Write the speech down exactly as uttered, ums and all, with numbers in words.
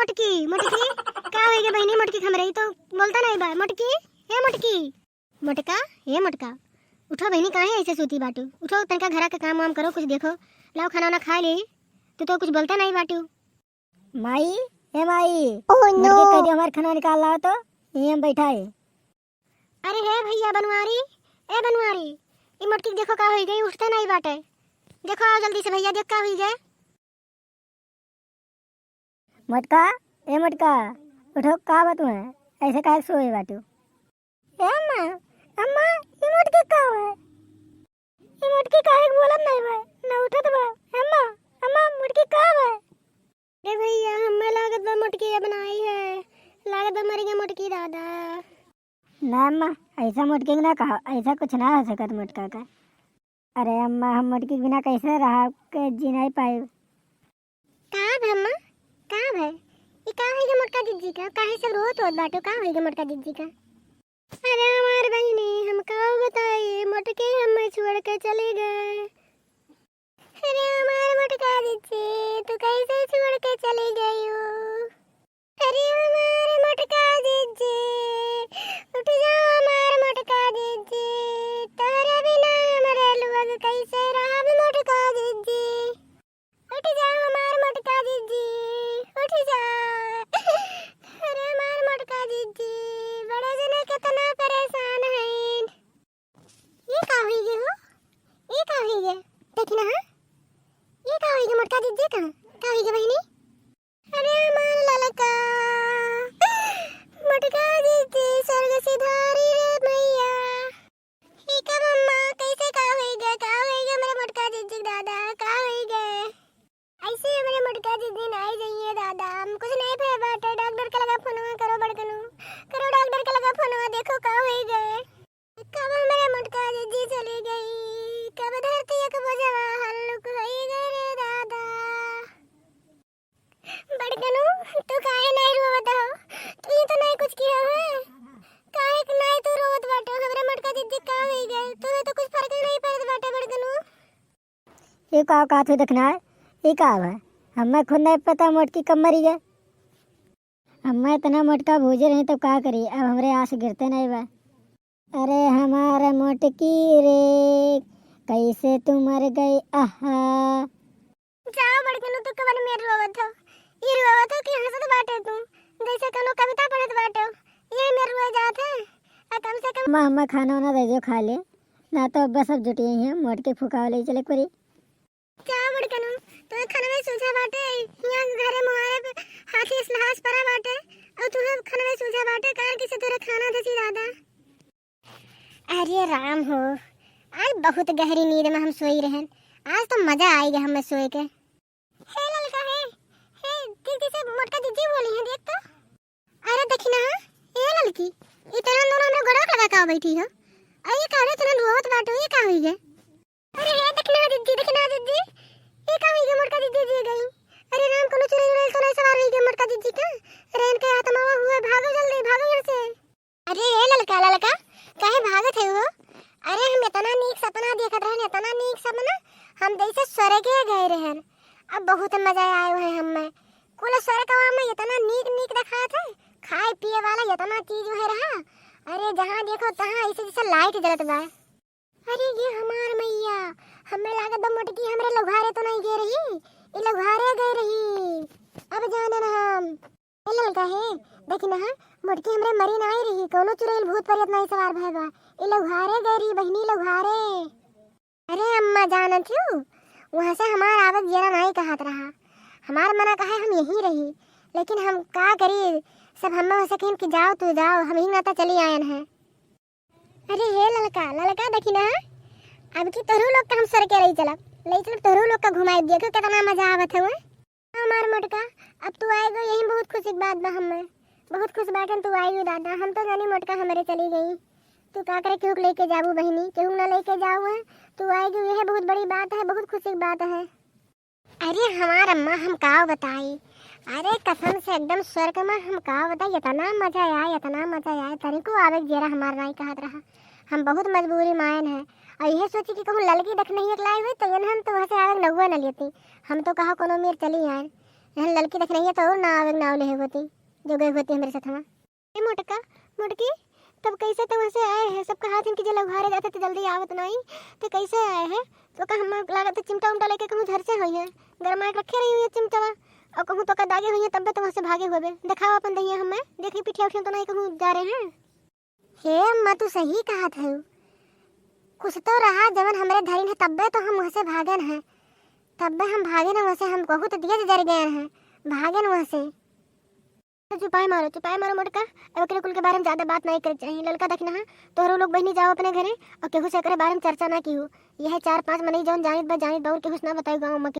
मोटकी, मोटकी, का होइगे बहिनी? मोटकी हमरे ही तो बोलता नहीं बा। मोटकी, हे मोटकी। मोटका, हे मोटका, उठो बहिनी, काहे ऐसे सूती बाटू? उठो, तनका घरा के काम वाम करो, कुछ देखो, लाओ खाना वाना खाए ले। तू तो कुछ बोलता नहीं बाटू। माई, हे माई, मोटकी कह दियो हमार खाना निकाल लाओ तो, यहीं हम बैठा है। अरे हे भैया बनवारी, ए बनवारी, ई मोटकी के देखो का होई गई, उठते नहीं बाटे। देखो आओ जल्दी से भैया, देख का होई गए। मोटका, ए मोटका, उठो, का बात है? ऐसे काहे सोए बाटू? ए अम्मा, अम्मा, ई मोटकी का है? ई मोटकी काहे के बोलत नहीं बा, ना उठत बा? अम्मा, अम्मा, मोटकी का है? अरे भैया, हमें लागत बा मोटकी अब ना आई है, लागत बा मर गया मोटकी दादा। ना अम्मा, ऐसा मोटकी के ना कहा, ऐसा कुछ ना हो सकत मोटका का। अरे अम्मा, हम मोटकी के बिना कैसे रहा, के जी नहीं पाए। का भे अम्मा, का भे? ई का होइगे मोटका जिज्जी का? काहे सब रोत होत बाटो? का होइगे मोटका जिज्जी का? अरे हमार बहिनी, हम का बताई, मोटकी हमें छोड़ के चली गए। अरे हमार मोटका जिज्जी, तू कैसे छोड़ के चली गई हो? अरे हमार मोटका जिज्जी, उठ जाओ हमार मोटका जिज्जी, तोहरे बिना हमरे लोग कैसे रहब मोटका जिज्जी। उठ जाओ हमार मोटका जिज्जी, उठ जाओ। अरे हमार मोटका जिज्जी, बड़े जने कितना परेशान हईन। ये का होई गे हो? ये का होई गे? देखी ना, हाँ? ये का होई गे मोटका जिज्जी का? का होई गे बहिनी? अरे हमार ललका, मोटका जिज्जी स्वर्ग सिधारी रे मैया। ई का मम्मा, कैसे का होई गे? का होई गे मेरे मोटका जिज्जी के दादा? का होई गे? ऐसे हमरे मोटका जिज्जी नाई जाइए दादा, हम कुछ नहीं भय बाटे। डॉक्टर के लगा फोनवा करो बड़कनू, करो डॉक्टर के लगा फोनवा, देखो का होई गए। कब हमरे मोटका जिज्जी चली गई, कब धरती एक बोझवा हल्लुक होई गए रे दादा। बड़कनू, तू काहे नहीं रोवत हो? तू ही तो नहीं कुछ किया है, काहे के नहीं तू रोवत बाटो? हमरे मोटका जिज्जी का होई गए, तू तो कुछ फर्क नहीं पड़त बाटे बड़कनू। ये का कहत हो देखना है? ये का है? हमें खुद नहीं पता मोटकी कब मरी गए। हमें इतना मोटका भूजे रही तो का करी, अब हमरे आस गिरते नहीं बा। अरे हमार मोटकी रे, कैसे तू मर गई, आहा। जाओ बड़कनू, तू कवन मेर रोवत हो? ये रोवत हो कि हंसत बाटे तू, जैसे कोनो कविता पढ़त बाटे, ये मेर रोए जात है। आ कम से कम अम्मा, हमें खाना वाना दे दो, खा ले, ना तो बस अब जुटी हैं, मोटकी फुकावे ले चले परी। का बड़कनू, तोहे खनवे सूझा बाटे? हियाँ घरे मुहारे पे हाथी असलहास परा बाटे, और तुहे खनवे सूझा बाटे, काहे किसे तोरे खाना देसी दादा? अरे राम हो, आज बहुत गहरी नींद में हम सोई रहन, आज तो मजा आइगा हमें सोए के। हे ललका हे, हे, दीदी से मोटका दीदी बोली है, देख तो। अरे देखी ना, ए ललकी, ई तोरा दोनों हमरा गोड़वा के लगा का बैठी हो? अरे ये का रे, इतना रोवत बाटो, ये का होई गे? अरे हे देखी ना दीदी, देखी ना दीदी, ये का होई गे मोटका दीदी जी गई? अरे राम, कोनो चुड़ैल उड़ैल तो नहीं सवार होई गे मोटका दीदी का? अरे इनके आत्मावा हुआ, भागो जल्दी, भागो यहाँ से। अरे ए ललका, ललका, काहे भागत है हो? अरे हम इतना नीक सपना देखत रहन, इतना नीक सपना, हम जैसे स्वर्गे गए रहन। अब बहुत मजा आए है हमें। कुल स्वर्गवा में इतना नीक नीक देखात है, खाए पिए वाला इतना चीज है रहा। अरे जहाँ देखो तहाँ ऐसे जैसे लाइट जलत बा। अरे ये हमार मैया, हमें लागत बा मोटकी हमरे लघुआरे तो नहीं गए रही, ई लघुआरे गए रही। अब जाने ना हम। ए ललका हे, देखी ना, मोटकी हमरे मरी ना आई रही, कौनो चुड़ैल भूत प्रेत नहीं सवार भय बा। ई लघुआरे गए रही बहिनी, लघुआरे। अरे अम्मा जानत हूँ, वहाँ से हमार आवत जियरा नाई कहत रहा। हमार मना कहे हम यहीं रही, लेकिन हम का करी, सब हमें वैसे कहिन कि जाओ तू जाओ, हम ही नाता चली आयन है। अरे हे ललका, ललका देखी ना, अब की तोहरो लोग का हम स्वर्ग के ले चलब, ले चलब तोहरो लोग का घुमाई दियो, क्यों कितना मजा आवत है वहाँ। हमार मोटका, अब तू आए गो यही बहुत खुशी की बात बा हमें, बहुत खुश बाटन तू आए गो दादा, हम तो जानी मोटका हमरे चली गई। तू का करे केहू के लेके जाबू बहिनी, केहू ना लेके जाऊ है, तू आए गो यह बहुत बड़ी बात है, बहुत खुशी की बात है। अरे हमार अम्मा हम का बताई, अरे कसम से एकदम स्वर्ग में हम का बताई, इतना मजा आया, इतना मजा आया, तनिको आवे के जेरा हमार नाई कहत रहा। हम बहुत मजबूरी में आयन है, और यह सोची कि कहूँ ललकी देख नहीं एक लाई हुई तो इन्हन तो वहाँ से आवे के नौवा न लेती। हम तो कहा कोनो मेर चली आयन, एहन ललकी देखनहिया तो और ना आवे के नाव लेहे होती, जो गए होती हमरे साथ हमा। ए मोटका, मोटकी, तब कैसे तो वहाँ से आए हैं? सबका हाथ इनकी जे लघुहारे जाते तो जल्दी आवत नाई, तो कैसे आए हैं? तो का हम लागत है चिमटा उमटा लेके कहूँ झरसे हुई है, गरमा के रखे रही हुई है चिमटवा, और कहूँ तो का दागे हुई है, तब्बे तो वहाँ से भागे हुए। दिखाओ अपन दहिया हमें, देखी पिठिया उठिया तो नहीं कहूँ जा रहे हैं। हे अम्मा, तू सही कहत है, कुछ तो रहा जवन हमरे धरिन है, तब्बे तो हम वहाँ से भागन है, तब्बे हम भागन है वहाँ से, हम बहुत दिया जर गए हैं, भागन वहाँ से। तो चुपाई मारो, चुपाई मारो मोटका, अब एकरे कुल के बारे में ज्यादा बात नहीं करे चाहिए। ललका देखना है, तोहरो लोग बहनी जाओ अपने घरे और केहू से एकरे बारे में चर्चा ना किहू। यह चार पांच मनई जौन जानित बा, जानित बा, और केहू से ना बताओ गाँव में।